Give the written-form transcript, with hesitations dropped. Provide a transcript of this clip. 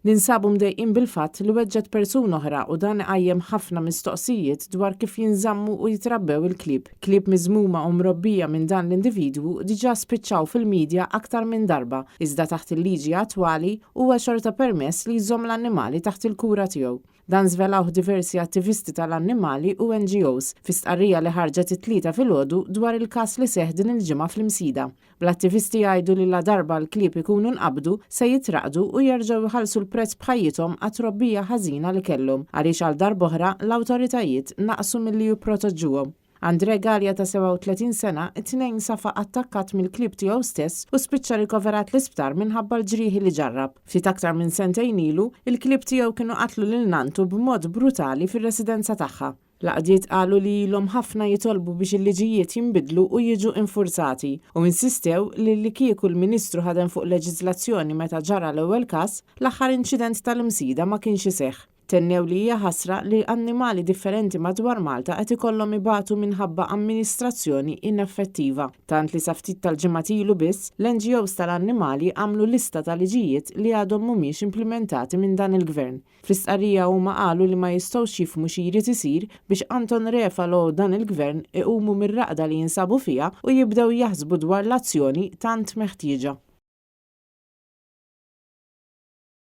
Ninsabu mdejqin bil-fatt li weġġgħet persuna oħra u dan iqajjem ħafna mistoqsijiet dwar kif jinżammu u jitrabbew il-klieb. Klieb miżmuma u mrobbija minn dan l-individwu diġà spiċċaw fil-media aktar minn darba, iżda taħt il-liġi attwali huwa xorta permess li jżomm l-annimali taħt il-kura tiegħu. Dan żvelawh diversi attivisti tal-annimali u NGOs fi stqarrija li ħarġet it-Tlieta filgħodu dwar il-każ li seħħ din il-ġimgħa fl-Imsida. Bl-attivisti jgħidu li ladarba l-klieb ikunu nqabdu, se jitraqdu u jerġgħu jħallsu l-prezz b'ħajjithom għat-trobbija ħażina li kellhom għaliex għal darb'oħra l-awtoritajiet naqsu milli jipproteġġuhom. André Galea ta' 37 sena, it-Tnejn safa attakkat mill-klieb tiegħu stess u spiċċa rikoverat l-isptar minħabba l-ġrieħi li ġarrab. Ftit aktar minn sentejn ilu, il-klieb tiegħu kienu qatlu lil nanntu b'mod brutali fir-residenza tagħha. L-għaqdiet qalu li ilhom ħafna jitolbu biex il-liġijiet jinbidlu u jiġu infurzati u insistew li li kieku l-Ministru ħadem fuq leġiżlazzjoni meta ġara l-ewwel każ, l-aħħar inċident tal-Imsida ma kienx iseħħ. Tennew li hija ħasra li annimali differenti madwar Malta qed ikollhom ibatu minħabba amministrazzjoni ineffettiva, tant li sa ftit tal-ġimgħat ilu biss, l-NGOs tal-annimali għamlu lista ta' liġijiet li għadhom mhumiex implimentati minn dan il-Gvern. Fl-istqarrija huma qalu li ma jistgħux jifhmu xi jrid isir biex Anton Refalo u dan il-Gvern iqumu mir-raqda li jinsabu fiha u jibdew jaħsbu dwar l-azzjoni tant meħtieġa.